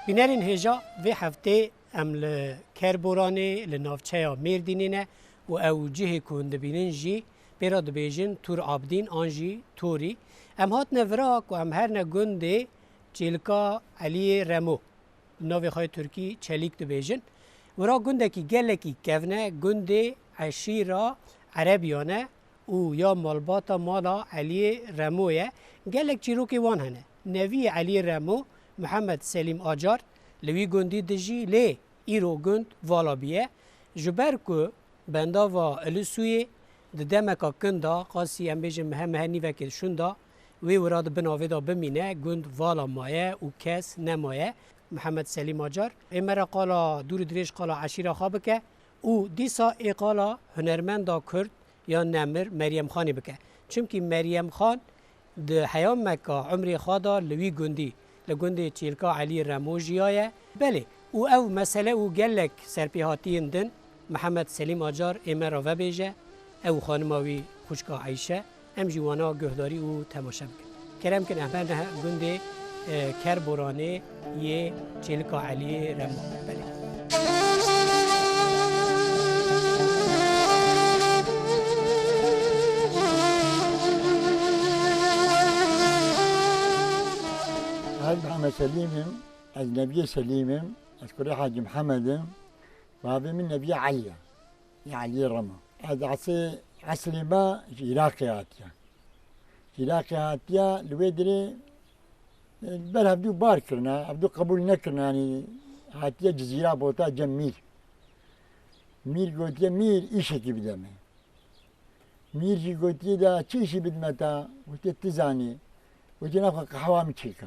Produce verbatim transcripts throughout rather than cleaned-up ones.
Bînerên hêja, vê heftê em li Kerboranê, li navçeya Mêrdînê ne û ew cihê ku hûn dibînin jî pê re dibêjin Tûr Abdîn an jî Torî. Em hatine vira ku em herine gundê Çêlika Eliyê Remo. Navê xwe yê Tirkî Çelîk dibêjin. Wira gundekî gelekî kevn e, gundê eşîra Erebiyan e û ya malbata mala Eliyê Remo ye. Gelek çîrokê wan hene. Neviyê Eliyê Remo, Mihemed Selîm Acar, li wî gundî dijî, lê îro gund vala bûye. Ji ber ku bendava Ilisûyê di demeka kin de, qasî em bêjin mehe, mehe nîvekê şûn de, wê wira di bin avê de bimîne, gund vala maye û kes nemaye. Mihemed Selîm Acar ê me re qala dûr û dirêj, qala eşîra xwe bike û dîsa ê qala hunermenda Kurd ya nemir Meryem Xanê bike. Çimkî Meryem Xan di heya meka umrê xwe de li wî gundî, li gundê Çêlka Elî Remo jiyaye. Belê, û ew mesele û gelek serpêhatiyên din Mihemed Selîm Acar ê me re vebêje, ew û xanima wî xwişka Eyşe, em jî wana guhdarî û temaşe bikin. Kerem kin, em herne gundê, e, Kerboranê yê Çêlika Eliyê Remo. Belê. Ez Mihemed Selîm im, ez Neviyê Selîm im, ez kurê Hacî Mihemed im, bavê min Neviyê Elî ye, ya Eliyê Remo. Ez esê, eslê me ji Iraqê hatiye. Ji Iraqê hatiye, li wê dirê, e, ber hevdû bar kirine, hevdû qebûl nekirine, yanî hatiye Cizîra Bota cem Mîr. Mîr gotiye, Mîr, îşekî bide me. Mîr jî gotiye, de çi îşî bidime te? Gotiye, tu zanî. Gotiye, naxwe qehwa min çêke.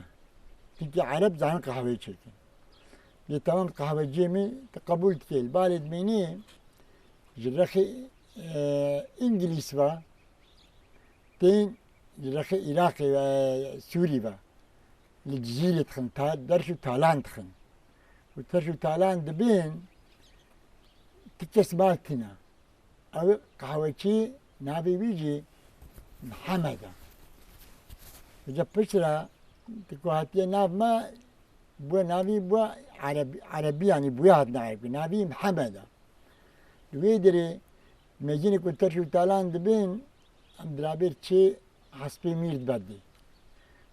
Çimkî Ereb zanin qehweyê çêke. Lê temam, qehweciyê min tu qebûl dike. Li balê dimênî ji rexê, e, Îngilîz ve, tên ji rexê Iraqê ve, Sûrî ve. Li Cizîrê dixin, ta-, derş û talan dixin. Û derş û talan dibin, ti kes mal tîne. Ew qehwekî, navê wî jî Mihemed e. Vêca piştre, ti ku hatiye nav me, bûye navî, bûye Ereb-, Erebî, yanî bûye hatine Erebî. Navî Mihemed e. Li wê dirê, mêjinê ku derş û talan dibin, em dirabêr çê hespê Mîr diberdê.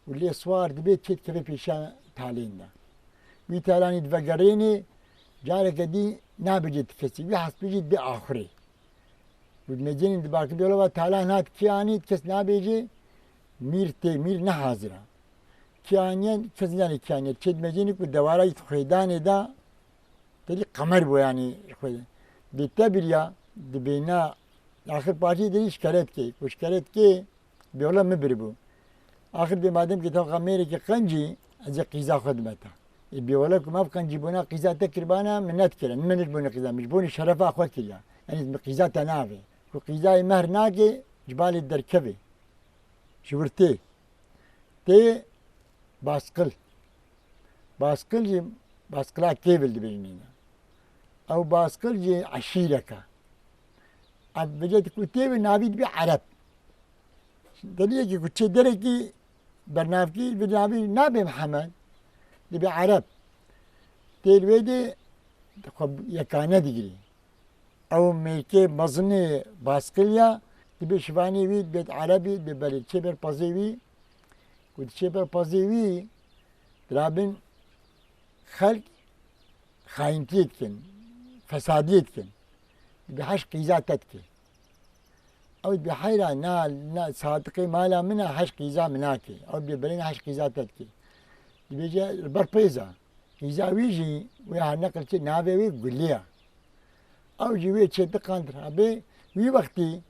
Û lê siwar dibe, çê dikeve pêşiya talên de. Wî talanî divegerênê, careke dî nabêje ti kesî. Wî hespê jî dibe axurê. Û dimecênê dibe axurê, bêwela va talan hat, kî anî, kes nabêje, Mîr tê, Mîr ne hazir e. Kî aniye, kes nizane kî aniye. Çê dimecênê ku dewara yî xwêdanê de, Tedî qemer bû, yanî xwe dê te biriya, dibêna axir partiyê derî şikayet kê. Ku şikayet kê, bêwela min biribû. Axir dê madem ki te xwe mêrekî qencî, ez ê qîza xwe dime te. Ê bêwela ku me qencî bûna qîza te kiribana, min nedikire. Min ji bonê qîza, min ji bonê şerefa xwe kiriya. Yanî min qîza te navê. Ku qîzayê mehr nake, ji balê derkevê. Ji wir tê. Tê basqil. Basqil jî, basqila kêvil dibêjin îna. Ew basqil jî eşîrek e. Ev vêca ku tê wê navî dibê Ereb. Deliyê ki ku çê derekî bernavkî bi navî nabê Mihemed, dibê Ereb. Tê li wê dê xwe yekane digirî. Ew mêrkê mezinê basqil ya, dibê şivanê wî, dibê Erebî, dibê belê, diçê ber pezê wî, ku diçê ber pezê wî, dirabin xelk xayintiyê dikin, fesadiyê dikin. Dibê heş qîza te dike. Ew dibê heyra, na, na sadiqê mala min e, heş qîza min nake. Ew dibê belê, na heş qîza te dike. Dibêje li ber pêza. Qîza wî jî wê her neqil çi navê wê Gulê ye. Ew jî wê çê diqantir hebê, wî wextî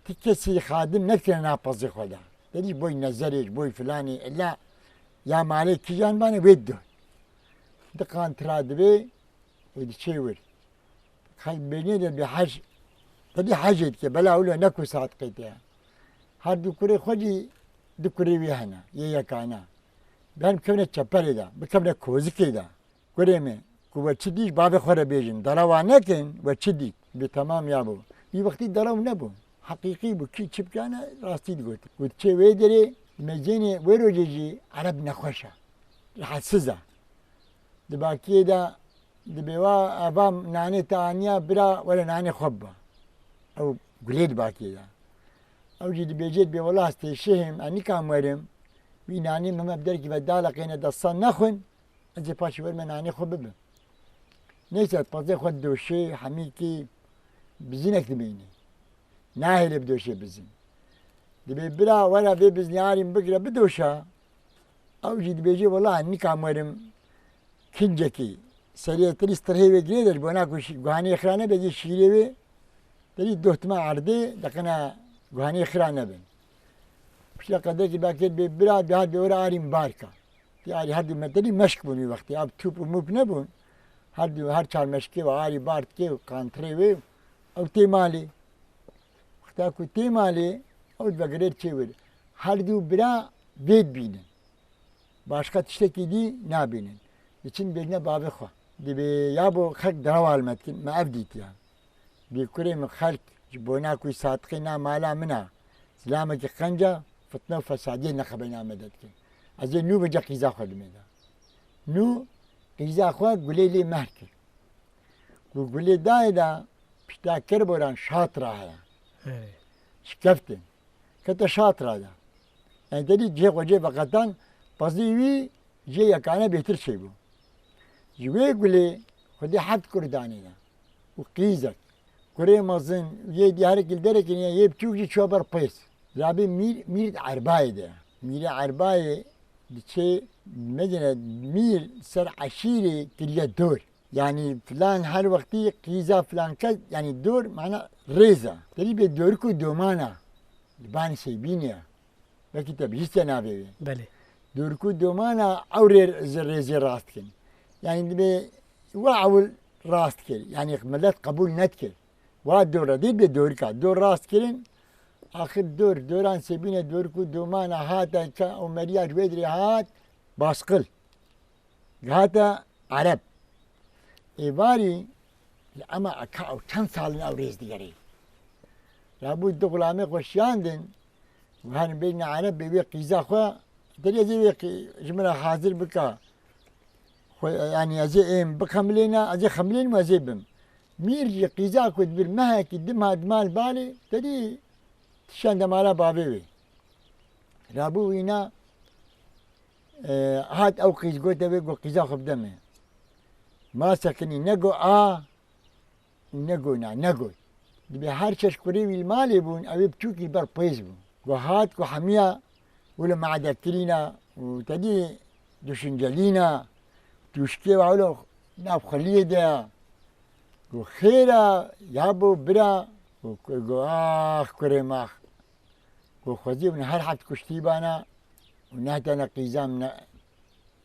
ti kesî xadim nedikirine nav pezê xwe de. Te dî ji boy nezerê, ji boy filanê, illa ya malê kijan bane wê dido. Diqantira dibê û diçê wir. Xelk bênê de bi hej, te dî hejê dike, bela wilo ne ku sadiqê te ye. Her du kurê xwe jî du kurê wî hene, yê yekane. Bi herin bikevne çeperê de, bikevne kozikê de. Kurê me, ku we çi dît, bavê xwe re bêjin. Dera wa nekin, we çi dît? Bi temam ya bû. Wî wextî dera nebû. Heqîqî bû. Kî çi bikane, rastî digot. Got, çê wê derê, mêcênê wê rojê jî Ereb nexweş e. Rehetsiz e. Di bakiyê de dibê wa eva nanê te aniya bira were nanê xwe biba. Ew gulê di bakiyê de. Ew jî dibêje dibê wela ez têşihim, ez nikam werim. Wî nanê min me bi derkî ve daleqêne desta nexwin, ez ê paşê werime nanê xwe bibim. Neyse, pezê xwe doşê, hemîkî bizinek dimînî. Nahêle bidoşê bizin. Dibê bira were vê biznê arî min bigire bidoşa. Ew jî dibêje wela ez nikam werim. Kincekî serê te dî strihê wê girê de ji bona ku şî-, guhanê xira nebe, yê şîrê wê te dî doh dime erdê, deqena guhanê xira nebin. Pişta qedekî bakir bê bira, dihat bê were arî min barka. Tê arî her du me te dî meşk bûn wî wextê. Ev tûp û mûp nebûn. Her du, her çar meşkê ve arî bar dikê û qantirê wê ew tê malê. Wexta ku tê malê, ew divegirê diçê wir. Her du bira vê dibînin. Başqa tiştekî dî nabînin. Diçin bêjine bavê xwe. Dibê ya bo xelk derew almet kin, me ev dîtiya. Bê kurê min, xelk ji bona ku Sadiqê na mala min a, zilamekî qenc a, fitne û fesadiyê nexebeyna me de dikin. Ez ê nû vêca qîza xwe dimê de. Nû qîza xwe gulê lê mehr kir. Ku gulê dayê de pişta kerboran şat ra heye. Erê. Şikeftin. Kete şat ra de. Yanî te dî cihê xwe cihê veqetan, pezî wî cihê yekane bêtir çêbû. Ji wê gulê Xwedê heft kur danîne û qîzek. Kurê mezin, yê dî herek li derekê niye, yê biçûk jî çû ber pêz. Rabê mîr, mîr di erbayê de. Mîrê erbayê diçê, medine mîr ser eşîrê kiriye dor. Yanî filan her wextî qîza filan kes, yanî dor, mana rêz e. Te dî bê dorik û domana li banî Seybînê ye. Belkî te bihîstiye navê wê. Belê. Dorik û domana ew rê, rêzê rast dikin. Yanî dibê we ewil rast kir. Yanî milet qebûl nedikir. Wa dor re dî bê dorika. Dor rast kirin. Axir dor, doran Seybînê dorik û domana hate ka û meriya ji wê dirê hat Basqil. Gihate Ereb. Êvarî li ema eka ew çend sal in ew rêz digerê. Rabû du xulamê xwe şiyandin û herin bêjine Ereb bê wê qîza xwe, derê ez ê wê qî-, ji min re hazir bika. Xwe, yanî ez ê êm bixemilêne, ez ê xemilînim û ez ê bim. Mîr jî qîza ku dibir mehekî dima dima li balê, te dî tişan de mala bavê wê. Rabû wîna, e, hat ew qîz gote wê, got, "Qîza xwe bide min." Ma sekinî, ne got a û ne got na, ne got. Dibê her çeşt kurê wî li malê bûn, ew ê biçûkî ber pêz bûn. Got, hat ku hemiya wilo made kirîna û te dî düşüncelîna, tûşkê ve wilo nav xweliyê de ya. Got, "Xêr e, ya bo bira." Got, got, "Ax kurê max." Got, "Xwezî hûn her heft kuştî bana û nehtene qîzam ne,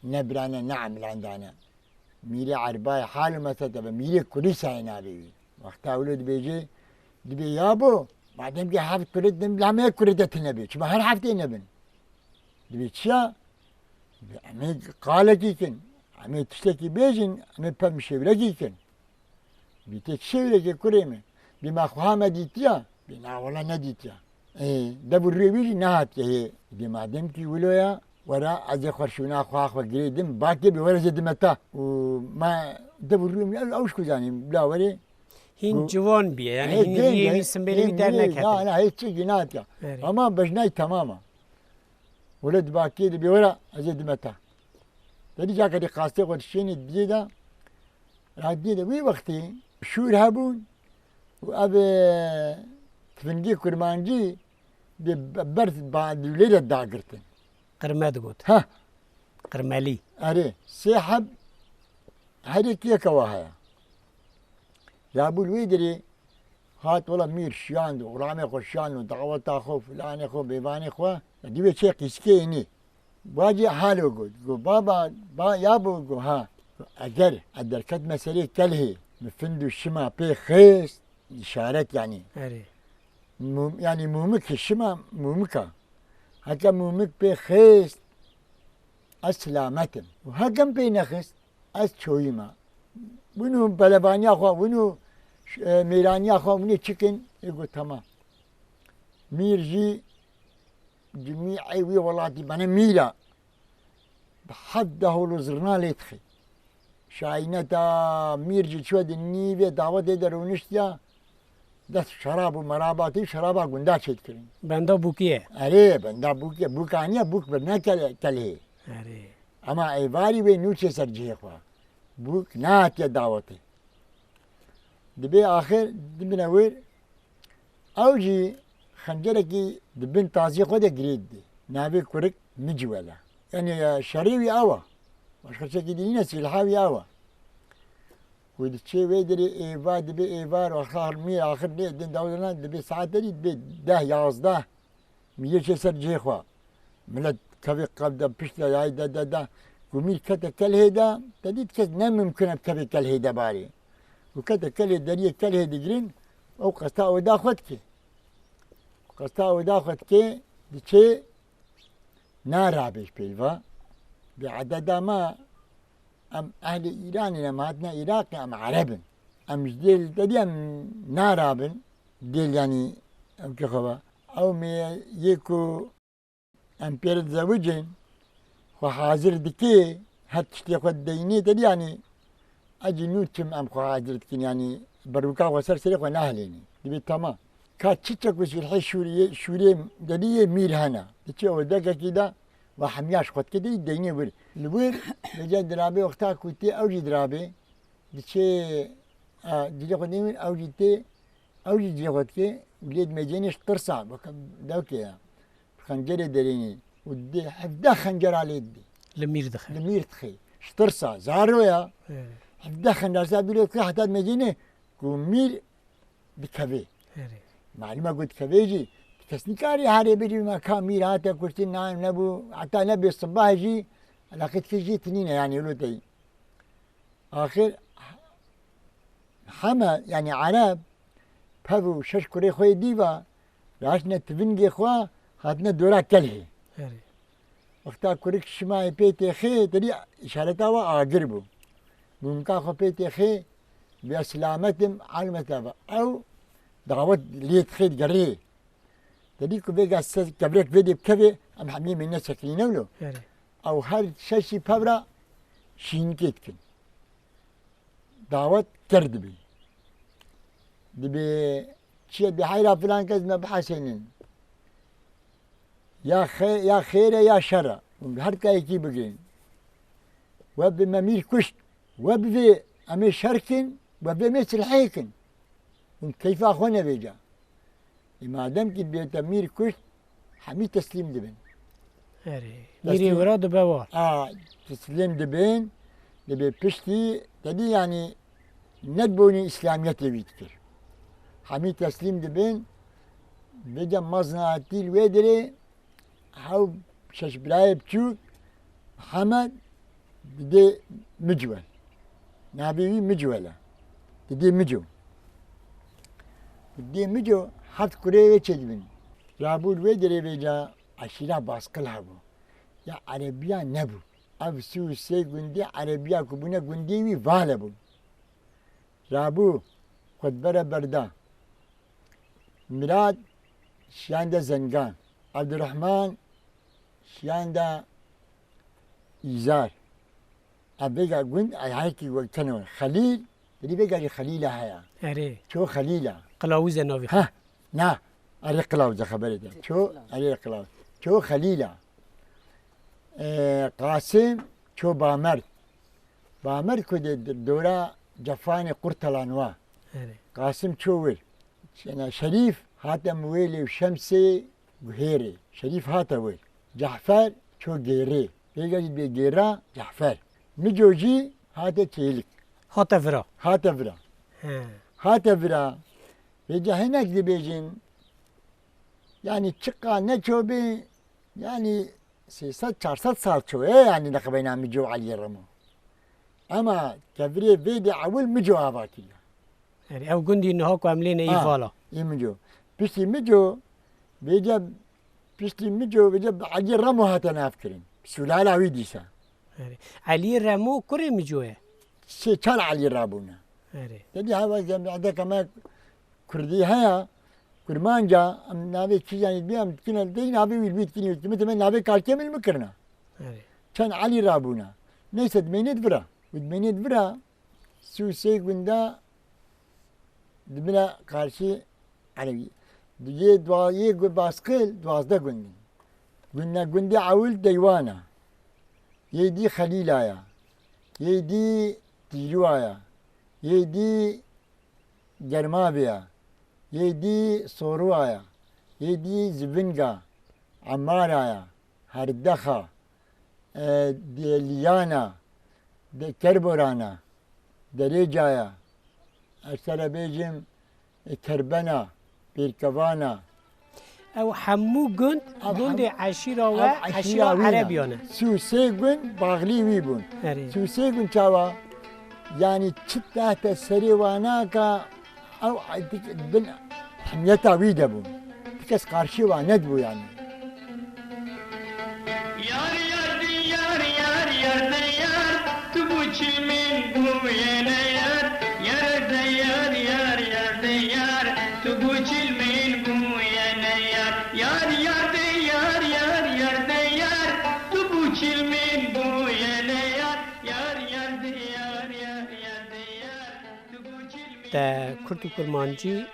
ne birane, ne emilan dane." Mîrê erbayê hal û mesete be, mîrê kulîsayê navê wî. Wexta wilo dibêje, dibê ya bo, madem ki heft kurê din, bila me yek kurê de tune bê. Çima her heftê nebin? Dibê çiya? Dibê em ê qalekî kin, em ê tiştekî bêjin, em ê pevmişêvirekî kin. Bî tê çi şêwrekê kurê min? Bî ma xweha me dîtiya? Bî na wela nedîtiya. Ê, dev û rûyê wî jî nehatiye hê. Bî madem kî wilo ya, were ez ê xwe şûna xweha xwe girê dim, bakê bî were ez ê dime ta. Û ma dev û rûyê min ew, ew ji ku zanî, bila werê. Hîn ciwan bîye, yanî hîn rûyê wî simbêlê wî derneketine. Na, na, hê çi jî nehatiya. Ama bejnayî temam a. Wele di bakê de bî were ez ê dime ta. Te dî cake dî qastê xwe dişênê diyê de. Radiyê de wî wextî şûr hebûn û ev, e, tifingê kurmancî bi ber ba-, lê de dagirtin. Qirme digot. Heh. Qirmelî. Erê, sê heb her yekî yeke wa heye. Rabû li wê derê hat wela mîr şiyand û xulamê xwe şiyand û daweta xwe û filanê xwe, bêvanê xwe, dî wê çê qîskê înî. Bacê halo got. Got, "Baba, ba, ya bo," got, "Ha." Eger ez derket meselê kelhê, min find û şima pê xist, îşaret yanî. Erê. Mûm-, yanî mûmikê şima mûmika. Heke mûmik pê xist, ez silamet im. Û heke min pê nexist, ez çoyî me. Wino pelevaniya xwe, wino, e, mêraniya xwe, winê çikin, ê got, "Temam." Mîr jî cimî ey wî welatî bene mîra. Bi heft dehol û zirna lê dixê. Şayneta mîr jî çûye di nîvê dawetê de rûniştiya, dest şerab û merabatî û şeraba gunda çêdikirin. Benda bûkî ye. Erê, benda bûkê, bûk aniye, bûk birine kel-, kelhê. Erê. Ema êvarî wê nûçê ser cihê xwe. Bûk nehatiye dawetê. Dibê axir dimine wir, ew jî xencerekî di bin taziyê xwe de girê didê. Navê kurik Micwel e. Yanî, e, şerê wî ew e. Başqa tiştekî dî nîne, sîlha wî ew e. Ku diçê wê derê êvar, dibê êvar, axir mîr, axir nê din dawdana, dibê saet derî, dibê deh, yazdeh. Mîrê çê ser cihê xwe. Milet kevê qev de, pişt de, yayê de, de, de. Ku mîr kete kelhê de, te dît kes ne mimkun e kevê kelhê de barê. Ku kete kelhê, deriyê kelhê digirin, ew qesta oda xwe dike. Qesta oda xwe dike, diçê narabê ji pêl ve. Bi ededa me, em ehlê Îranê ne, em hatine Iraqê, em Ereb in. Em ji dêl te dî em narabin. Dêl, yanî, ew kê xwe ve. Ew mêyê ku em pê re dizewicin, xwe hazir dikê, her tiştê xwe dideynê te dî, yanî, ecî nû çim em xwe hazir dikin, yanî, berwika xwe ser serê xwe nahelênê. Dibê temam. Ka çi çek û sîlhê şûriyê, şûrê deriyê mîr hene. Diçe odekekî de ve hemiya ji xwe dike, dî deynê wir. Li wir, vêca dirabê wexta ku tê ew jî dirabê. Diçe, a, dilê xwe dê wir, ew jî tê, ew jî dilê xwe dike, lê dimecênê ji tirsa, weke dewkê ye. Xencerê derênê. Û dê hevdeh xencera lê didê. Li mîr dixe. Li mîr dixe. Ji tirsa, zaro ya. Evet. Hevdeh xencera dilê xwe heta dimecênê ku mîr dikevê. Erê. Malûm e ku dikevê jî, kes nikarî herê bêjî me ka mîr hate kuştin, na nebû, heta nebê sibah jî, eleqê dikê jî tinîne, yanî, wilo tey. Axir heme, yanî, Ereb, pev û şeş kurê xwe yê dî ve, raştine tivingê xwe, hatine dora kelhê. Erê. Wexta kurik şimayê pê têxê, te dî îşareta we agir bû. Mûmka xwe pê têxê, bêya silamet im, elmete ve. Ew dawet lê dixê digerê. Te dî ku vêga se-, kevirek vê dê bikevê, em hemî mêne sekinîne wilo. Erê. Ew her şeşî pevra şînikê dikin. Dawet ker dibî. Dibê çi ye, dibê heyra filan kes me bihesênin. Ya xe-, ya xêr e ya şer e. Hûn her kayekî bigrin. We bi me mîr kuşt. We bi vê em ê şer kin, we bi vê em ê silhê kin. Hûn keyfa xwe nevêca. Ê madem kî dibê te mîr kuşt, hemî teslîm dibin. Erê. Teslîm. Mîrê wira dibe war. A, teslîm dibin, dibê piştî, te dî, yanî, nedibûnî îslamiyetê wî dikir. Hemî teslîm dibin, vêca mezin hatî li wê derê, hew şeş birayê biçûk, Mihemed, didê Micwel. Navê wî Micwel e. Didê Mico. Didê Mico heft kurê wê çêdibin. Rabû li wê derê vêca eşîra Basqil hebû. Ya Erebiya nebû. Ev sî û sê gundî Erebiya ku bûne gundî wî Vale bû. Rabû xwe dibere berda. Mirad şiyande Zengan. Ebdurrehman şiyande Îzar. Ev vêga gund, ev hekî wek tene. Xelîl, didî vêga jî Xelîla heye. Erê. Ço Xelîla. Qilawûz e navê xwe. Heh, na. Erê qilawûz e xeberê de. Ço, erê qilawûz. Ço Xelîla. Ee, Qasim, ço Bamerd. Bamerd ku de dora Cefanê Qurtalan wa. Erê. Qasim ço wir. Şena Şerîf hate Miwêlê û Şemsê Guhêrê. Şerîf hate wir. Cehfer ço Gêrê. Vêga jî dibê Gêra Cehfer. Mico jî hate Çêlik. Hate vira. Hate vira. He. Hate vira. Vêca hinek dibêjin, yanî çiqa neço bê, yanî sê sed çar sed sal ço ye, yanî neqebeyna Mico û Elî Remo. Ema kevirê vê de ewil Mico ava kiriye. Erê, ew gundî niha ku em lê ne Ha, îvala. Ê Mico. Piştî Mico, vêca, piştî Mico, vêca bi Elî Remo hate navkirin. Sulala wî dîsa. Erê. Elî Remo kurê Mico ye? Sê çar Elî rabûne. Erê. Te dî hava zem-, edeka me Kurdî heye, Kurmanca, em navê kîjanî dibê, em dikine, dê navê wî li wî dikinî, wî dikinî, min navê kalkê min mi kirina. Erê. Çend Elî rabûne. Neyse, dimênê di vira. Gundmenê di vira sî û sê gunda di bila karşî Erebî. Yê dwa-, yê gu-, Baskil duwazdeh gund in. Gunda, gundê ewil Deywana. Yê dî Xelîla ya. Yê dî Tîrûa ya. Yê dî Germavê ya. Yê dî Sorûa ya. Yê dî Zivinga, Emara ya, Herdexa, e, Deliyana, de Kerborana, Derêcaya, ez te re bêjim, e, Kerbena, Pêrkevana. Ew hemû gund, Ev gundê hem-, eşîra ev we, eşîra eşîra wî ne. Erebiyan e. Sî û sê gund baxlî wî bûn. Erê. Sî û sê gund çawa? Yanî çi tehte serê wana ka ew bin himyeta wî de bûn. Ti kes qarşî wan nedibû yanî. Yar, yar, de yar, yar, yar, de yar, tu bu çilmên bûye ne yar. Yar, de yar, yar, yar, de yar, tu bu çilmên bûye ne yar. Yar, yar, de yar, yar, yar, de yar, tu bu çilmên bûye ne yar. Yar, yar, de yar, yar, yar, de yar, tu bu çilmên Te bûye Kurd û Kurmancî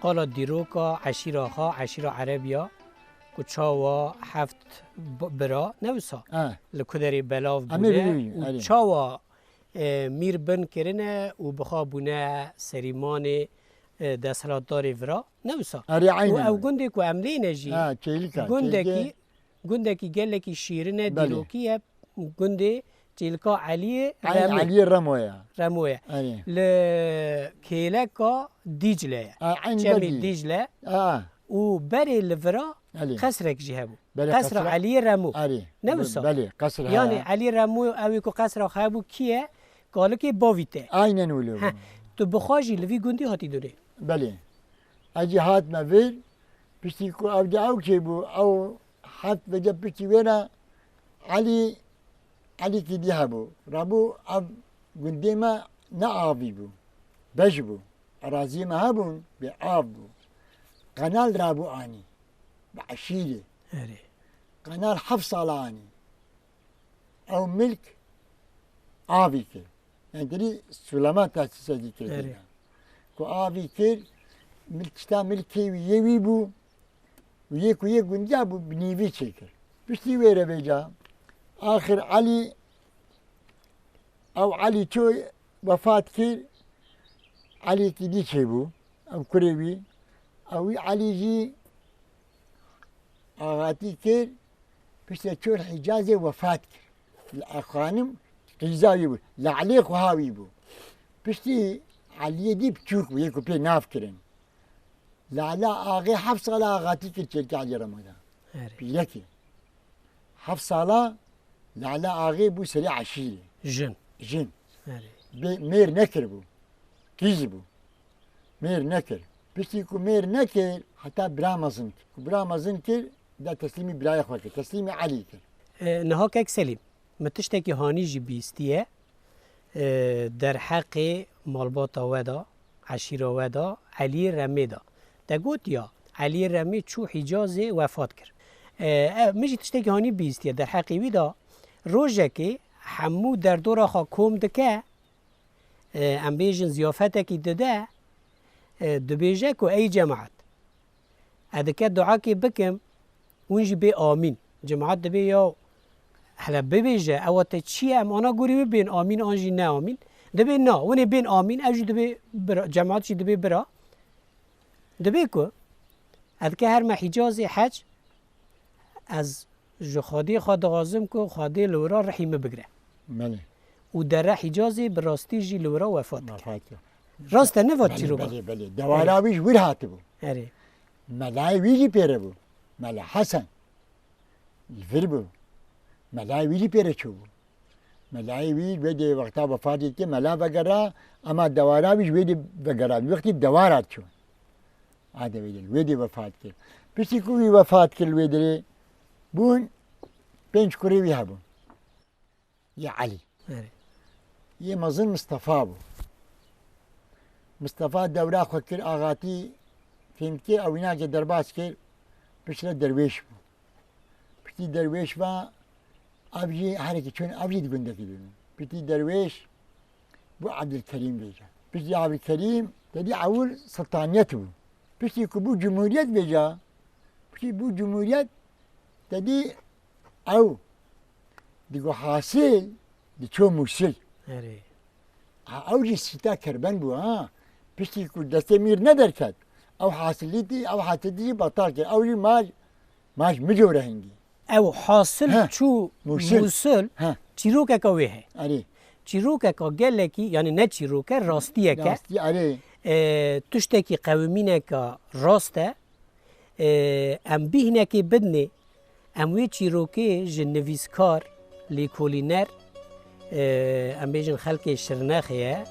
qala dîroka eşîra xwe, eşîra Erebiya, ku çawa heft b-, bira, ne wisa, Ha. li ku derê belav Em ê bûne bilî, û erê. çawa, e, mîr bin kirine û bi xwe bûne serîmanê, e, desthilatdarê vira, ne wisa. Erê, Û aynen ew öyle. gundê ku em lê ne jî, Ha, Çêlika, gundekî, Çêlike. gundekî gelekî şîrin e, Belê. dîrokî ye, gundê Çêlika Eliyê Ay, Remû. Eliyê Remo ya. Remo ye. Erê. Li kêleka Dîcle ye. A, eyn Çemê bedî. Dîcle. A. Û berê li vira Erê. qesrek jî hebû. Belê, Qesra qesra Eliyê Remû. Erê. Ne Be-, wisa? belê, qesr Yanî heye. Eliyê Remû, ew ê ku qesra xwe hebû kî ye? Kalikê bavî te. Aynen öyle Heh. bû. Tu bi xwe jî li vî gundî hatî dunê. Belê. Ez jî hatime vir, piştî ku ew di ew çêbû, ew heft vece piştî wê re Elî, Elî kî dî hebû. Rabû ev gundê me ne avî bû. Bej bû. Eraziyê me hebûn, bê av bû. Qenal rabû anî. Bi eşîrê. Erê. Qenal heft sala anî. Ew milk avî kir. Yanî dirî sulema tesîsekî kir Erê. têne. Ku avî kir, milk, tişta milkê wî yê wî bû. Û yê ku yê gundiya bû, bi nîvî çêkir. Piştî wê re vêca, axir Elî, ew Elî çû wefat kir, Elî kî dî çêbû, ew kurê wî, ew wî Elî jî axatî kir, piştre çû Hîcazê wefat kir. Li xanim qîza wî bû, Lelê xweha wî bû. Piştî Eliyê dî biçûk bû, yê ku pê nav kirin. Lala Axê heft sala axatî kir Çêlkê Elî Remo de. Erê. Pîrekê. Heft sala Lala Axê bû serê eşîrê. Jin. Jin. Erê. Bê mêr nekiribû. Qîz bû. Mêr nekir. Piştî ku mêr nekir, heta bira mezin kir. Ku bira mezin kir, de teslîmî birayê xwe kir. Teslîmî Elî kir. E, niha kek Selîm, min tiştekî hanî jî bihîstiye. E, derheqê malbata we de, eşîra we de, Eliyê Remê de. Te gotiya, Eliyê Remê çû Hîcazê wefat kir. E, e, min jî tiştekî hanî bihîstiye derheqê wî de. Rojekê hemû derdora xwe kom dike, e, em bêjin ziyafetekî dide, e, dibêje ku ey cemaet, ez dike duakê bikim, hûn jî bê amîn. Cemaet dibê ya hele bibêje, ewa te çi ye, em ana gorî wî bên amîn an jî ne amîn. Dibê na, hûn ê bên amîn, ew jî dibê bira, cemaet jî dibê bira. Dibê ku ez dike herme Hîcazê hec, ez ji Xwedê xwe dixwazim ku Xwedê li wira rihî min bigire. Belê. Û dere Hîcazê bi rastî jî li wira wefat dike. Wefat ya. Rast e, ne va Belê, çîroka? belê, belê. Dewara wî ji wir hatibû. Erê. Melayê wî jî pê re bû. Mela Hesen. Li vir bû. Melayê wî jî pê re çûbû. Melayê wî wê dê wexta wefatê dike mela vegera, ema dewara wî ji wê dê vegera. Wextî dewara çû. A de wê dê, wê dê wefat kir. Piştî ku wî wefat kir li wê derê, bûn pênc kurê wî hebûn. Yê Elî. Erê. Yê mezin Mistefa bû. Mistefa dewra xwe kir, axatî fêm dike, ew wînakê derbas kir, piştre derwêş bû. Piştî derwêş va, ev jî herekî çûn, ev jî di gundekî dibin. Piştî derwêş, bû Ebdilkerîm vêca. Piştî Ebdilkerîm, te dî ewil sultaniyet bû. Piştî ku bû cumhuriyet vêca, piştî bû cumhuriyet, te dî ew digo hasil diço Mûsil. Erê. Ha, ew jî sîta kerben bû, ha. Piştî ku destê mîr nederket, ew hasilîtî, ew hasilîtî jî betal kir. Ew jî maj, maj mijore hingî. Ew hasil He, çû Mûsil. Mûsil, He. Çîrokeka wê heye. Erê. Çîrokeka gelekî, yani ne çîroke, rastiyeke. Rastî, erê. E, tiştekî qewimîneka rast e. E, em bîhnekê bidinê, em wê çîrokê ji nivîskar, lêkolîner, e, em bêjin xelkê Şirnexê ye,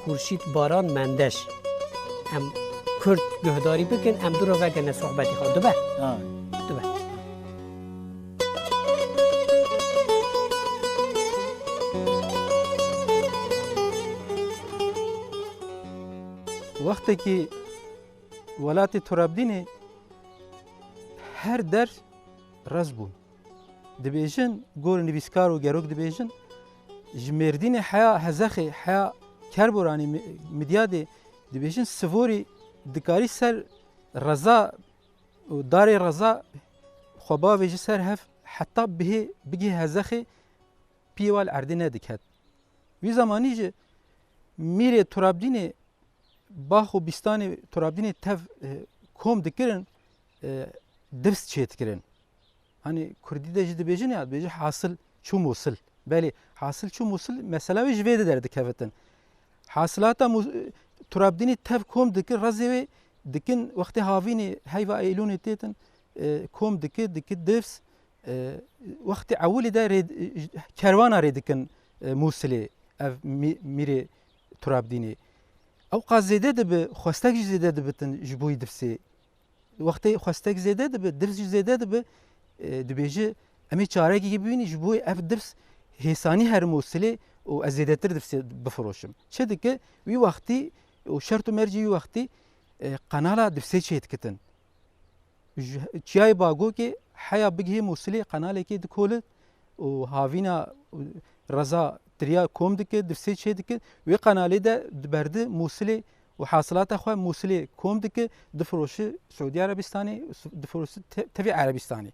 Xurşîd Baran Mendeş. Em kurt guhdarî bikin, em dû re vegerne sohbetê xwe. Dibe? Ha. Dibe. Wextekî welatê Turabdînê her der rez bûn. Dibêjin, gor nivîskar û gerok dibêjin, ji Mêrdînê heya Hezexê, heya Kerboranê, Mi-, Midyadê, dibêjin, sivorî dikarî ser reza û darê reza xwe bavêji ser hev heta bihê bigihê Hezexê piyê wa li erdê nediket. Wî zemanî jî mîrê Turabdînê bax û bîstanê Turabdînê tev, e, kom dikirin, e, divs çêdikirin. Hani kurdî de jî dibêjin ya, dibêjin hasil çû Mûsil. Belê, hasil çû Mûsil, mesela wê ji vê de derdikevitin. Hasilata Mû-, Turabdînê tev kom dikin, rezê wê dikin, wextê havînê heyva Eylûnê têtin, e, kom dike, dike divs, e, wextê ewilî de rê, kerwana rê dikin, e, Mûsilê, ev mî-, mîrê Turabdînê. Ew qas zêde dibe, xwestek jî zêde dibitin ji bo yî divsê. Wextê xwestek zêde dibe, divs jî zêde dibe, e, dibêje, em ê çarekekê bibînin ji bo ev divs hêsanî here Mûsilê û ez zêdetir divsê bifiroşim. Çi dike? Wî wextî û şert û mercê wî wextî, e, qenala divsê çêdikitin. Ji Çiyayê Bagokê heya bigihê Mûsilê qenalekê dikolit û havîna reza tiriya kom dike, divsê çêdike. Wê qenalê de diberdi Mûsilê û hasilata xwe Mûsilê kom dike, difiroşi Siûdî Erebistanê, difiroşi te-, tevî Erebistanê.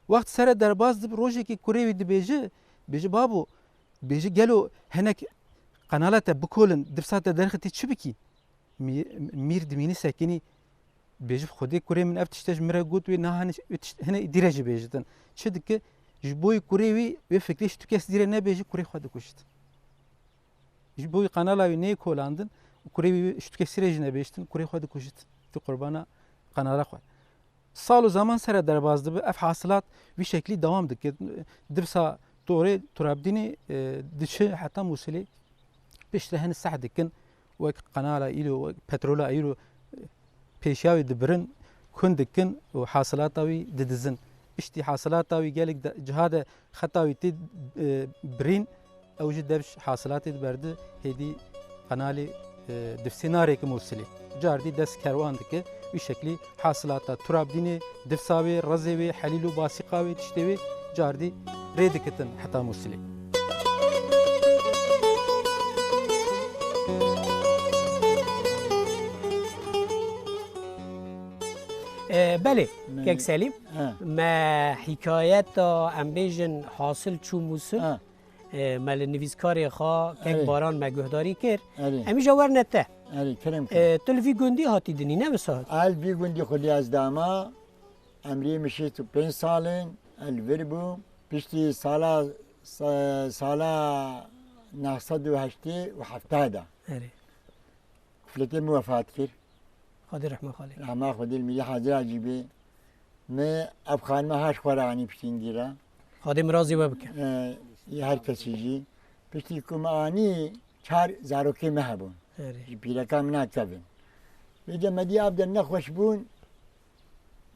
Wext sere derbas dib, rojekê kurê wî dibêje, bêje, babo, bêje, gelo hinek qenala te bikolin, divsa te derxitî çi bikî? Mî-, mîr dimînî sekinî, bêje, Xwedê kurê min ev tişte ji min re got, wê niha hin-, wê tişt-, hinek dîre jî bêjitin. Çi dike? Ji bo yî kurê wî, wê fikrê ji tu kes dîre nebêje, kurê xwe dikujit. Ji bo wî qenala wî neyê kolandin û kurê wî ji tu kesî re jî nebêjtin, kurê xwe dikujit. Di qurbana qenala xwe. Sal û zeman sere derbas dibe, ev hasilat wî şeklî dewam dike. Divsa torê Turabdînê, e, diçe heta Mûsilê, piştre hin seh dikin, wek qenala îro, wek petrola îro, e, pêşiya wî dibirin, kun dikin û hasilata wî didizin. Piştî hasilata wî gelek de, ciha de xeta wî tê, e, birîn, ew jî dev ji hasilatê diberdi, hêdî qenalê, e, divsê narêke Mûsilê. Cardî dest kerwan dike, wî şeklî hasilata Turabdînê, divsa wê, rezê wê, helîl û basîqa wê, tiştê wê, cardî rê dikitin heta Mûsilê. E, belê, Me- Kek Selîm, He. me hîkayeta, em bêjin, hasil çû Mûsil. He. E, me li nivîskarê xwe, Kek Erê. Baran, me guhdarî kir. Erê. Em îja werne te. Erê, kerem kir. E, tu li vî gundî hatî dinî, ne wisa? Ez li vî gundî xwedî ez dama, emrê min şêst û pênc sal in, ez li vir bûm. Piştî sala, sa-, sala neh sed û heştê û heft de. Erê. Kufletê min wefat kir. Xwedê rehma xwe lê. Rehma Xwedê li mîrî hazira jî bê. Me ev xanime haş xwe re anî piştî hindî re. Xwedê mirazê we bike. E, yê her kesî jî. Piştî ku me anî çar zarokê me hebûn. Erê. Ji pîreka min a kevin. Vêce me dî ev de nexweş bûn,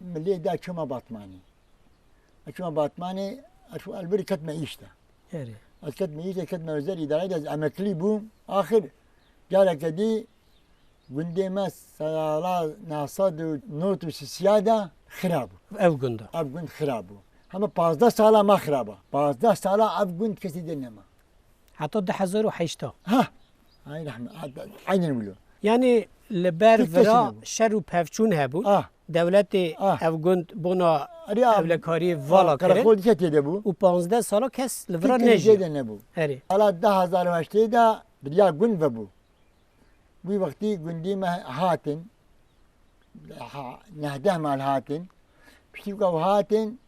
min lê da çûme Batmanê. Ez çûme Batmanê, ez çûme li vir ketme îş de. Erê. Ez ketme îş de, ketme özel îdareyê de, ez emeklî bûm. Axir careke dî gundê me sala neh sed û nod û sisiya de xira bû. Ev gund e. Ev gund xira bû. Hema pazdeh sala me xira bû. Pazdeh sala ev gund kesî dê nema. Heta du hezar û heşt. Ha. Ay rehmet. Aynen wilo. Yani li ber vira şer û pevçûn hebûn. Ah. Dewletê ev gund bona ewlekariyê vala kirin. Qereqol dike têde bû. Û panzdeh sala kes li vira nejiya. Têde nebû. Erê. Sala du hezar û heştê de biriya gund vebû. Wî wextî gundî me hatin. Ha, nehdeh mal hatin. Piştî ku ew hatin,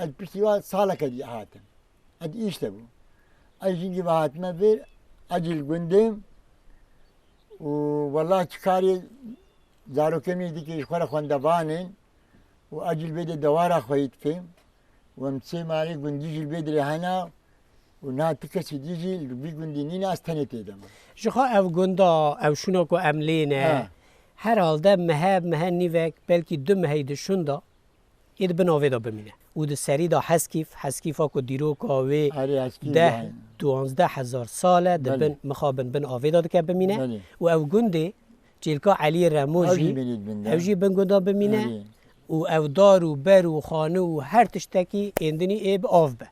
ez piştî wa saleke dî hatim. Ez îşte bû. Ez jîngî ve hatime vir, ez jî li gundê û wela çi karê zarokê min dike ji xwe re xwendevan in û ez jî li vê de dewara xwe yî dikim û em sê malê gundî jî li vê dirê hene û niha ti kesî dî jî li vî gundî nîne, ez tenê tê de me. Ji xwe ev gunda, ew şûna ku em lê ne, herhalde mehe, mehe nîvek, belkî du mehey di şûn de ê di bin avê de bimîne. Û di serî de Heskîf, Heskîfa ku dîroka wê deh, duwazdeh hezar sal e, di bin, mixabin bin avê de dike bimîne. Belê. Û ew gundê Çêlka Eliyê Remo jî, ew jî bin gunda bimîne. Erê. Û ew dar û ber û xane û her tiştekî êndinî ê bi av be.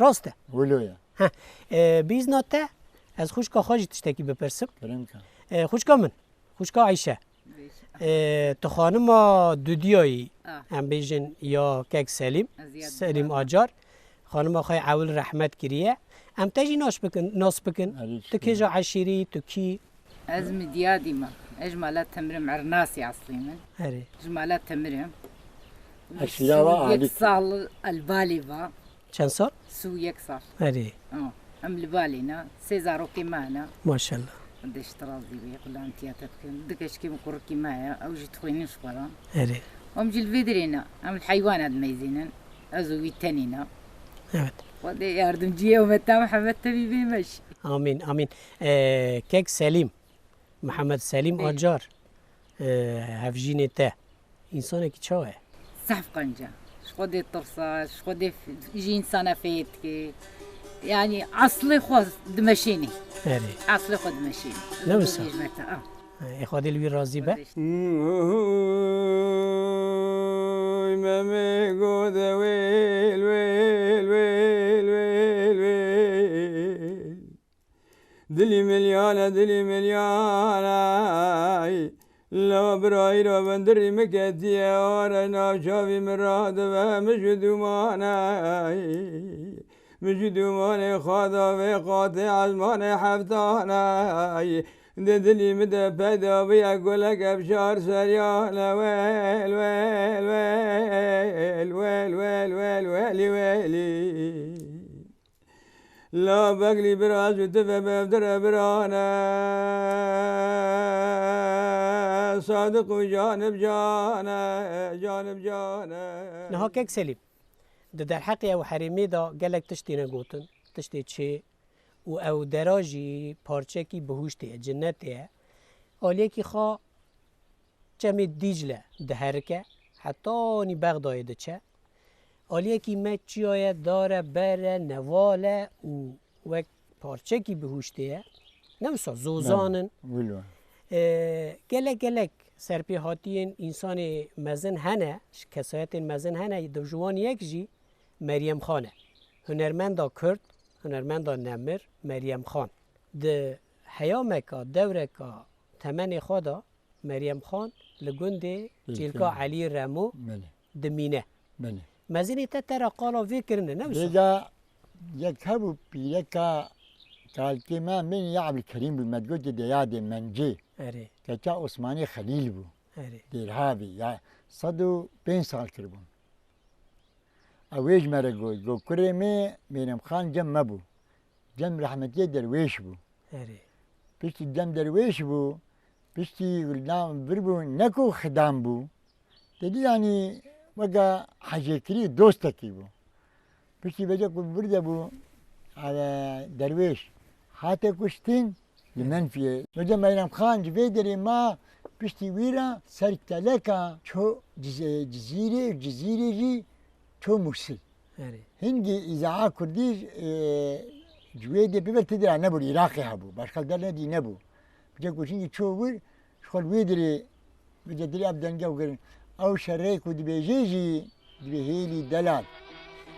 Rast e? Wilo ye. Heh. E, bi îzna te, ez xwişka xwe jî tiştekî bipirsim. Kerem ke. E, xwişka min, xwişka Eyşe. E, tu xanima dudiyayî, em bêjin ya kek Selîm, Selîm Acar. Xanima xwe ewil rehmet kiriye. Em te jî nas bikin, nas bikin. Erê, tu kêja eşîrî, tu kî? Ez Midyadî me. Ez ji mala Temir im, Ernasî eslî min. Erê. Ji mala Temir im. Eşîra ve Yek alî. Sal el balê va. Çend sal? Sî û yek sal. Erê. Ha, em li balê ne. Sê zarokê me hene. Maşallah. Xwedê ji te razî be, xulamtiya te bikin. Du keçikê min kurikî me heye. Ew jî dixwînin ji xwe re. Erê. Em jî li vê dirê ne. Em li heywana dimeyzînin. Ez û wî tenî ne. Evet. Xwedê yardimciyê umeta Mihemed te bî bê me jî. Amîn, amîn. Ee, kek Selîm. Mihemed Selîm Acar, e, hevjînê te, însanekî çawa ye? Zehf qenc e. Ji Xwedê tirse, ji Xwedê f-, ji însana fêr dike. Yanî eslê xwe dimeşînî. Erê. Eslê xwe dimeşînî. Ne wisa? Hizmeta, ah. Ê Xwedê li wî razî be. Oy, Memê gode wêl, wêl, wêl, wêl, wêl. Dilî milyane, dilî milyane. La birayî ra bindirî min ketiye, are navçavî min radibe, min ji dûmane. Min ji dûmanê xwe da vê qatê ezmanê heftane. Di dilî min de peyda bûye gulek ev çar seriyane. Wel, wel, wel, wel, wel, wel, wel, welî, welî. La beglî bira ji tu ve bevdire birane. Sadiq û canib cane, canib cane. Niha kek Selîm, di derheqê ew herêmê de gelek tişt têne gotin, tiştê çê û ew dera jî parçekî bihuştê ye, cinnetê ye. Aliyekî xwe Çemê Dîcle diherike, hetanî Bexdayê diçe. Aliyekî me çiya ye, dar e, ber e, neval e û wek parçekî bihuştê ye. Ne wisa zozan in. Wilo. Ee, gelek gelek serpêhatiyên însanê mezin hene, kesayetên mezin hene, di ji wan yek jî Meryem Xan e. Hunermenda Kurd, hunermenda nemir Meryem Xan. Di heyameka, dewreka temenê xwe de Meryem Xan li gundê Çêlka Çêlka Elî Remo Belê. Dimîne. Belê. Mezinê te te re qala vê kirine, ne wisa? Vêca yek hebû pîreka kalkê me, min ya Ebdulkerîm bû, me digotê Deyadê Mencê. Erê. Keça Osmanê Xelîl bû. Erê. Dêrhavî, ya sed û pênc sal kiribûn. Ew wê ji me re got, got, kurê me Mêrem Xan cem me bû. Cem rehmetiyê derwêş bû. Erê. Piştî cem derwêş bû, piştî na vir bû, ne ku xidam bû. Te dî yanî weke hejêkirî dostekî bû. Piştî vêca ku vir de bû, e, derwêş hate kuştin, Li Menfiyê. Hoca Meyrem Xan ji vê derê ma, piştî wî re ser teleka ço Ciz-, Cizîrê, Cizîrê jî ço Mûsil. Erê. Hingî îzaa Kurdî, e, ji wê dê bibe ti dira nebû, Iraqê hebû. Başka dernedî nebû. Bi cek û hingî ço wir, ji xwe li wê derê Bi cedilî ev denge û girin. Ew şerê ku dibêjê jî dibê hêlî delal.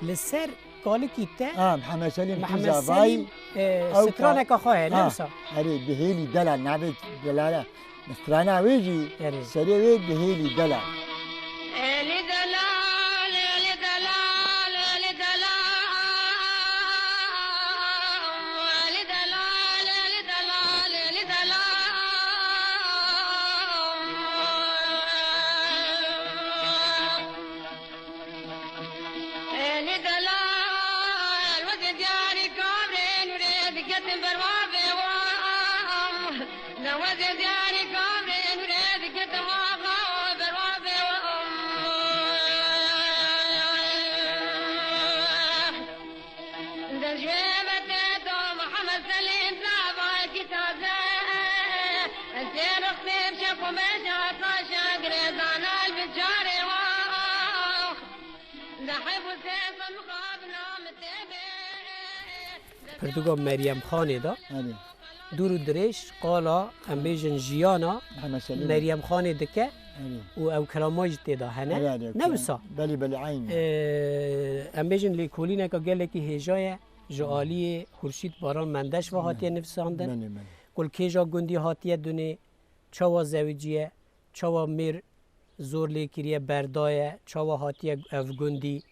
Li ser Kalikî te, Ha, Mihemed Selim Mihemed Tuzavayî. Selim, e, Ew straneka xwe heye, ne Ha, wisa? Erê, Dihêlî Delal, navê delala. Strana wê jî Erê. serê wê Dihêlî Delal. Eli delal, eli delal, eli delal, eli delal, eli delal, eli delal. Eli delal, wezê diyarî kabrên û rê diketin ber wavê wan. De wezê diyarî kabrên û rê diketin waxa ber wavê wan. De jê ve tê do Mihemed Selîm navayekî taze. Ez tê rixsê bi şev û meja taşa girêzana li bin çarê wan. Pirtûka Meryem Xanê de Erê. dûr û dirêj qala, em bêjin, jiyana Mihemed Selimê. Meryem Xanê dike Erê. û ew kilama jî tê de hene. Erê, erê, Ne wisa? Belê, belê, eyn. Ee, em bêjin lêkolîneka gelekî hêja ye, ji aliyê Xurşîd Baran Mendeş ve hatiye nivîsandin. Belê, belê. Ku li kêja gundî hatiye dunê, çawa zewiciye, çawa mêr zor lê kiriye, berdaye, çawa hatiye ev gundî,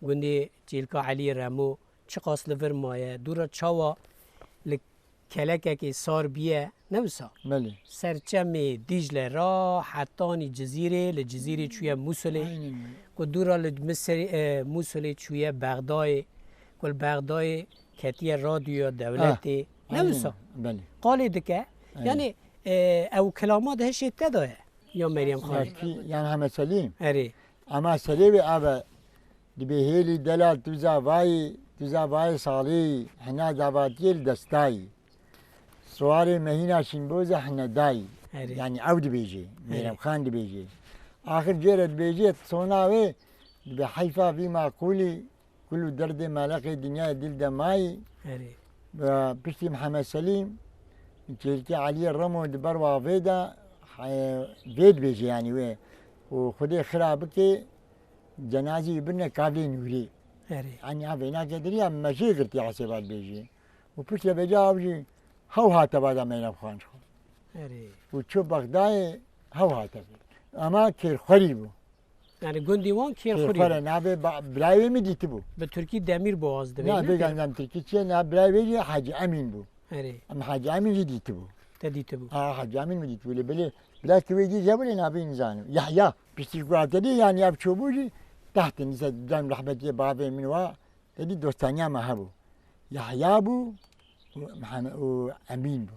gundê Çêlka Eliyê Remo, çiqas li vir maye, dû re çawa li kelekekê sar biye, ne wisa? Belê. Ser çemê Dîcle ra hetanî Cizîrê, li Cizîrê çûye Mûsilê, Aynen öyle. ku dû re li Misirê, e, Mûsilê çûye Bexdayê, ku li Bexdayê ketiye radyoya dewletê, Ah, ne aynen wisa? öyle. Belê. Qalê dike, Aynen. yani, e, ew kilama di hişê te de ye. Ya Meryem Xanê. Ya kî, ya Mihemed Selîm? Erê. Ama serê wê ava, dibê hêlî delal Tuzavayî, Tuzavayê salî, hina davatiyê li destayî. Siwarê mehîna şînboza hine dayî. Erê. Yani ew dibêje, Erê. Meryem Xan dibêje. Axir jê re dibêje, sona wê, dibê heyfa vî maqûlî, Kul û derdê meleqê dinyayê dil de mayî. Erê. Ve piştî Mihemed Selîm, Çêlkê Eliyê Remo di ber wavê de, e, vê dibêje, yanî wê. Û Xwedê xira bike, cenazî wî birine kavlê nûrê. Erê. Yanî ha vênake diriya me jê girtî hesêba dibêje. Û piştre vêca ew jî hew hate bada Meyrem Xan ji xwe. Erê. Û çû Bexdayê hew hate. Ama kêrxwerî bû. Yani gundî wan Kêrxurî Kêrxwere bû. Navê ba-, birayê wê min dîtibû. Bi Tirkî Demîrboğaz dibê, Na, ne? Bêgan zam Tirkî çi ye, na birayê wê jî Hacî Emîn bû. Erê. Em Hacî Emîn jî dîtibû. Te dîtibû. Ha, Hacî Emîn min dîtibû. Lê belê, birakê wê jî hebû lê navê nizanî. Yahya. Piştî ku hatedî, yani ev çûbû jî, tahtê nîse dem rehbetiyê bavê min wa, tedî dostaniya me hebû. Yahya bû û Mihemed û Emîn bû.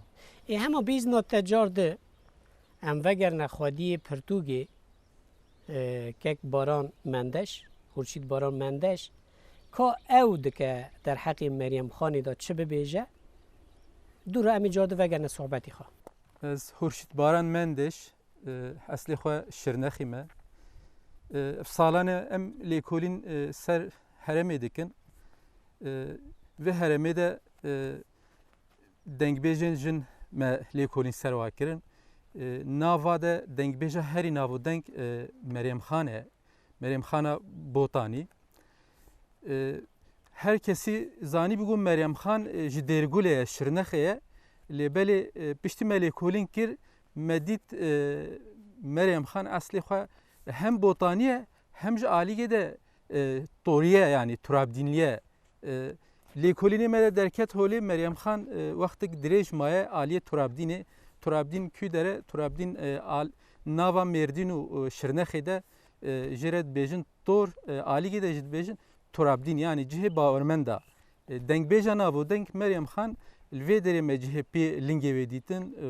Ê hema bîzna te car di, em vegerine xwediyê pirtûkê, e, kek Baran Mendeş, Xurşîd Baran Mendeş, ka ew dike derheqê Meryem Xanê de çi bibêje, dû re em ê car di vegerine sohbetê xwe. Ez Xurşîd Baran Mendeş, e, eslê xwe Şirnexî me. E, ev salane em lêkolîn, e, ser herêmê dikin. E, vê herêmê de, e, dengbêjên jin me lêkolîn ser wa kirin. E, nava de dengbêja herî navûdeng, e, Meryem Xan e. Meryem Xana Botanî. E, her kesî zanîbû ku Meryem Xan, e, ji Dêrgulê ye, Şirnexê ye. Lê belê, e, piştî me lêkolîn kir, me dît, e, Meryem Xan eslê xwe hem Botanî ye, hem ji alîgê de, e, Torî ye, yanî Turabdînlî ye. E, lêkolînê me de derket holê, Meryem Xan, e, wextek dirêj maye aliyê Turabdînê. Turabdîn kû dere? Turabdîn, e, al-, nava Mêrdîn û, e, Şirnexê de, e, jê re dibêjin Tor, e, alîgê de jî dibêjin Turabdîn, yanî cihê bawermenda. E, dengbêja navûdeng Meryem Xan, li vê derê me cihê pê lingê wê dîtin, e,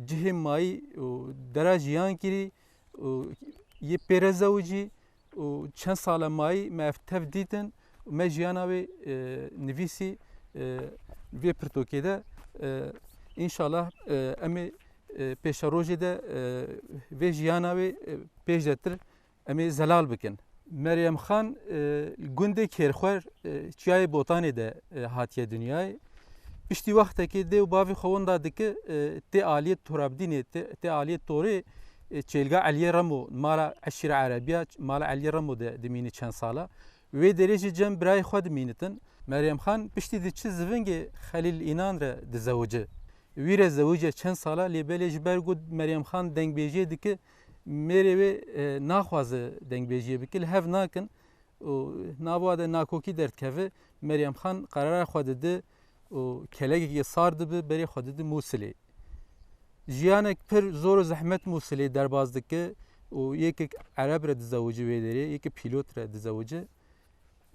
cihê mayî û dera jiyan kirî û yê pê re zewicî. û çend sala mayî me ev tev dîtin û me jiyana wê, e, nivîsî, e, vê pirtûkê de, e, înşallah, e, em ê, e, pêşerojê de, e, vê jiyana wê, e, pêş de tir em ê zelal bikin. Meryem Xan, e, li gundê Kêrxwer, e, çiyayê Botanê de, e, hatiye dinyayê. Piştî wextekê dê û bavê xwe winda dike, e, tê aliyê Turabdînê, tê, tê aliyê Torê, e, Çêlga Eliyê Remo, mala Eşîra Erebiya, mala Eliyê Remo de dimîne çend sala. Wê derê jî cem birayê xwe dimînitin. Meryem Xan piştî diçi zivingê Xelîl Înan re dizewici. Wî re zewice çend sala, lê belê ji ber ku Meryem Xan dengbêjiyê dike, mêrê wê, e, naxwaze dengbêjiyê bike, li hev nakin û nava de nakokî derdikeve. Meryem Xan qerara xwe dide û kelekekî sar dibe, berê xwe dide Mûsilê. Jiyanek pir zor û zehmet Mûsilê derbas dike û yekek Ereb re dizewici wê derê, yekek pîlot re dizewici.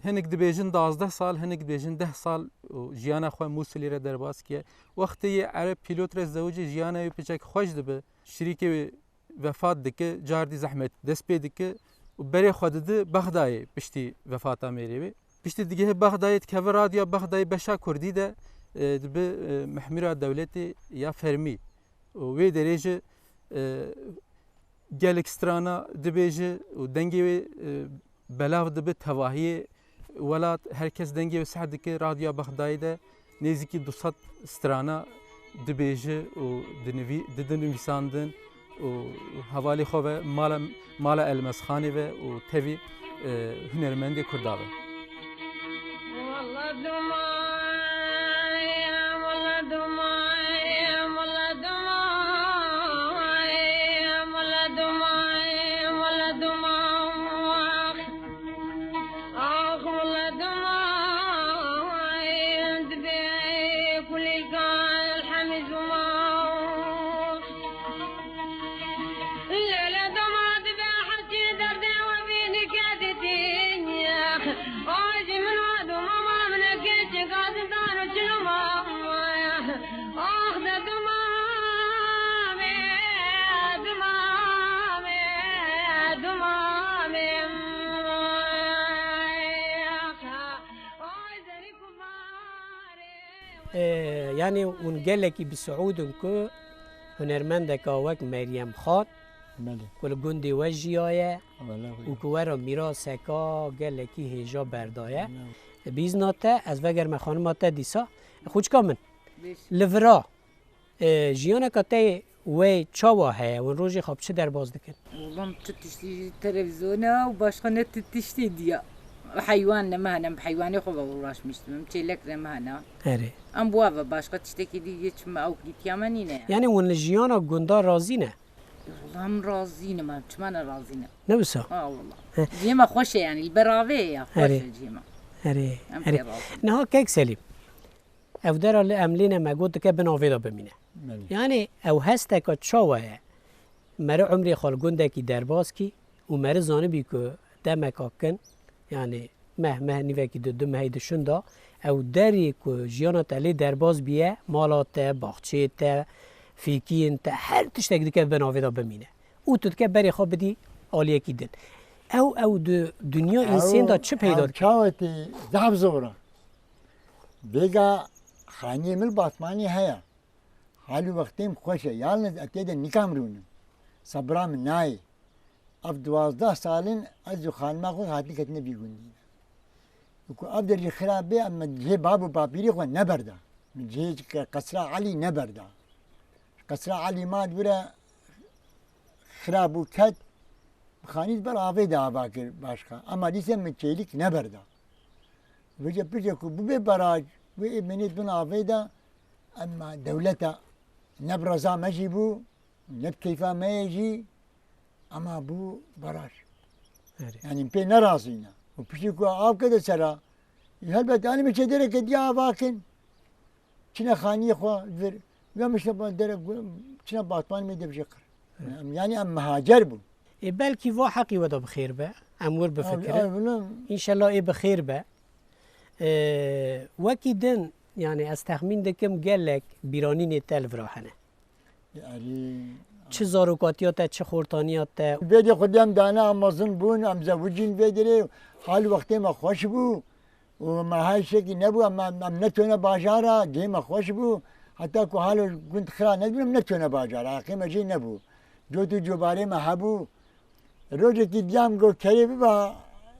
Hinek dibêjin duwazdeh sal, hinek dibêjin deh sal û jiyana xwe Mûsilê re derbas kiye. Wextê yê Ereb pîlot re zewici, jiyana wê piçek xweş dibe. Şirîkê wê vefat dike, cardî zehmet dest pê dike û berê xwe dide Bexdayê piştî vefata mêrê wê. Piştî digihê Bexdayê, dikeve Radyoya Bexdayê beşa Kurdî de, e, dibe, e, mehmûra dewletê ya fermî. Û wê derê jî, e, gelek strana dibêje û dengê wê, e, belav dibe tevahiyê welat, her kes dengê wê seh dike. Radyoya Bexdayê de nêzîkî du sed strana dibêje û dinivî-, dide nivîsandin û hevalê xwe ve mala, mala Elmezxanê ve û tevî, e, hunermendê Kurda ve. E, yanî hûn gelekî bi siûd in ku hunermendeka wek Meryem Xan, belê, ku li gundê we jiyaye, belê, û ku we re mîraseka gelekî hêja berdaye. Belê. Bi îzna te, ez vegerime xanima te dîsa. Xwîçka min, li vira, e, jiyaneka te wê çawa heye? Hûn rojê xwe bi çi derbas dikin? Oğlum, tu tiştî ji televîzyona û başka ne tu tiştê diya. Heywan ne me hene, em bi heywanê xwe ve uğraşmıştım, em çêlek ne me hene. Erê. Em bu eve başka tiştekî dî yê çi me ew gîtiya me nîne. Yanî hûn li jiyana gunda razî ne? Oğlum, em razî ne, me çima ne razî ne? Ne wisa? Ha, wala. He. Cihê me xweş e yanî, li beravê ye ya, xweş, erê, e cihê me. Erê, em erê, pê razî ne. Niha kek Selîm, ev dera li em lê ne, me got dike bin avê de bimîne. Belê. Yanî ew hesteka çawa ye? Meri umrê xwe li gundekî derbas kî û meri zanibî ku demeka kin, yanî meh, meh nîvekî di, du mehê di şunda, ew derê ku jiyana te lê derbas biye, mala te, baxçeyê te, fîkiyên te, her tiştek dike bin avê de bimîne. Û tu dike berê xwe bidî aliyekî din. Ew, ew di dinya însên de çi peyda dike? Ew çawa tê zaf zor e. Vêga xaniyê min batmanî heye. Hal û wextê min xweş e. Yalniz ez tê de nikam rûnim. Sebra min nayê. Ev duwazdeh sal in ez û xanima xwe hatin ketine vî gundî de. Û ku ev derî xira bê, em min cihê bab û bapîrê xwe neberda. Min cihê qesra Elî neberda. Qesra Elî ma di vir e xira bû ket, xanî di ber avê de ava kir başka. Ema dîse min çêlîk neberda. Vêce piştê ku bûbe baraj, wê ê binê bin avê de, ema dewleta ne bi reza me jî bû, ne bi keyfa me ye jî, ema bû baraj. Erê. Yanî pê nerazî ne. Û piştî ku av kete sera, helbet anî min çêdereke diya ava kin. Çine xaniyê xwe vir, ya mişte ba dere, çine batmanê me de bije qir. Erê. Em, yanî em mihacer bûn. Ê, belkî va heqî we de bi xêr be, em wir bifikirin. Ev, ev, ne. Înşellah ê bi xêr be. Ê, wekî din, yanî ez texmîn dikim gelek bîranînê te li vira hene. Erê. Çi zarokatiya te, çi xortaniya te. Vê de xwedî em dane, em mezin bûn, em zewicîn vê derê, hal wextê me xweş bû. Û me her şekî nebû, em, em, em netûne bajara, cihê me xweş bû. Heta ku halo gund xira nedibûn, em netûne bajara, heqê me jê nebû. Cot û cobarê me hebû. Rojekî diyam got, "Kerê biba,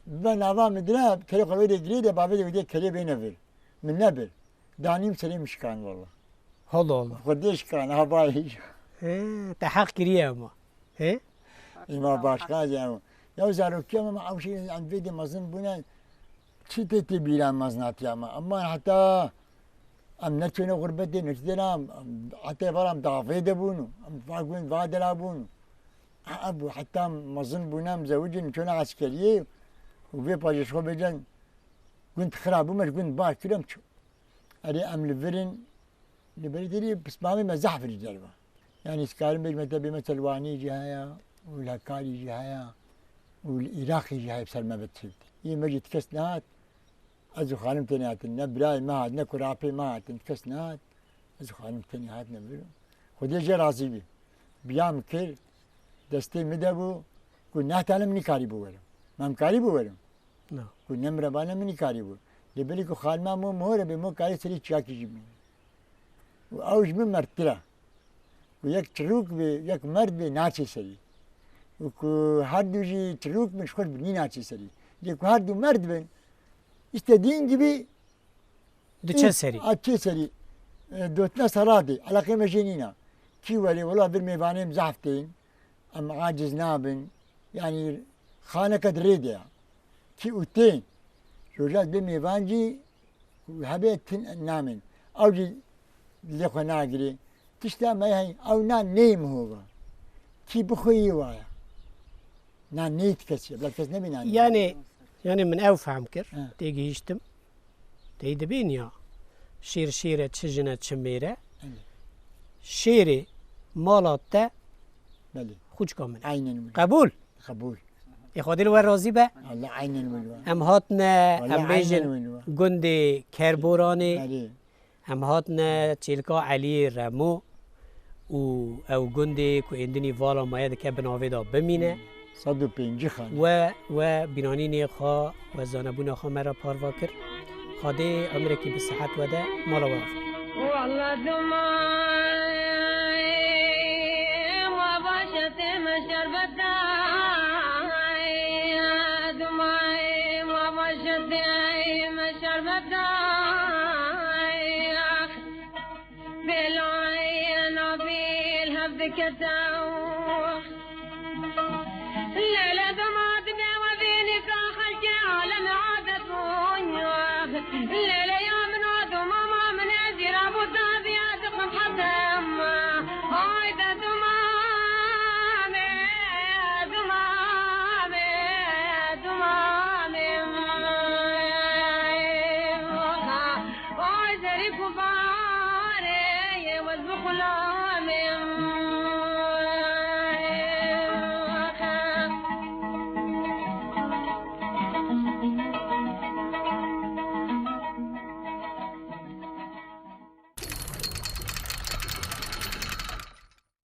bibe nava min dire, kerê xwe wê de girê de, bavê de wê de kerê bêne vir." Min nebir. Danîm serê min şikan walla. Holo holo. Xwedê şikan, ha bayê. He, te heq kiriye ama. He? Îma başka ya. Ya zarokiya me, ew şey, em vê de mezin bûne, Çi tê tê bîra mezinatiya me? Ama heta em neçûne xurbetê, neçûne em, em heta êvar em davê de bûn û em va gund va dela bûn. Ev bû heta mezin bûne em zewicîn çûne eskeriyê û vê pajê ji xwe bêcen gund xira bû me ji gund baş kir em çû. Erê em li vir in, li berî derî pismamê me zehf in ji derve. Yanî ez karim bêjim te bê me Selwanî jî heye û li Hekarî jî heye û li Iraqî jî heye bi ser me ve tişt. Yê me jî ti kes nehat, ez û xanim tenê hatin. Ne birayê me hat, ne kurapê me hatin, ti kes nehat. Ez û xanim tenê hatine vir. Xwedê jê razî bî. Biya min kir, destê min de bû, ku neh tane min nîkarîbû werim. Me em karîbû werim. Na. Ku ne mirevane min nîkarîbû. Lê belê ku xanima mo mohre bê, mo karê serî çiyakî jî bîne. Û ew ji min merdtir e. Ku yek çirûk bê, yek merd bê, naçê serî. Û ku her du jî çirûk bin, ji xwe ji binî naçê serî. Lê ku her du merd bin, îstediğin gibi Diçe serî. A çê serî. E, dotine seradê. Eleqê me jê nîne. Kî werê, wela vir mêvanê em zehf tên. Em aciz nabin. Yanî xaneke di rê de ya. Kî û tên. Roja dibê mêvan jî hebe tin namên. Ew jî lê xwe nagirê. Tişta me heye, ew nan neyê mihova. Kî bixwe yê waya. Nan neyê ti kesî ye. Bila kes nebî nan neyê. Yani, yani min ew fehm kir. He. Têgihîştim. Tey dibîn ya. Şêr şêr e, çi jin e, çi mêr e. Evet. Şêrê mala te Belê. Xûçka min e. Aynen wilo. Qebûl. Qebûl. Ê Xwedê li we razî be. Allah aynen wilo. Em hatine, Wala em bêjin aynen wilo. Gundê Kerboranê. Belê. Em hatine Çêlka Eliyê Remo û ew gundê ku êndinî vala maye dike bi navê de bimîne. Sed û pêncî xane. We, we bîranînê xwe, we zanebûna xwe me re parva kir. Xwedê emrekî bi sihet we de mala we ava. Wallah Dumay, ma başa tême şerbet ay, Dumay, ma başa tême şerbet ay. Bêlayê nabîl hev dikete. Lele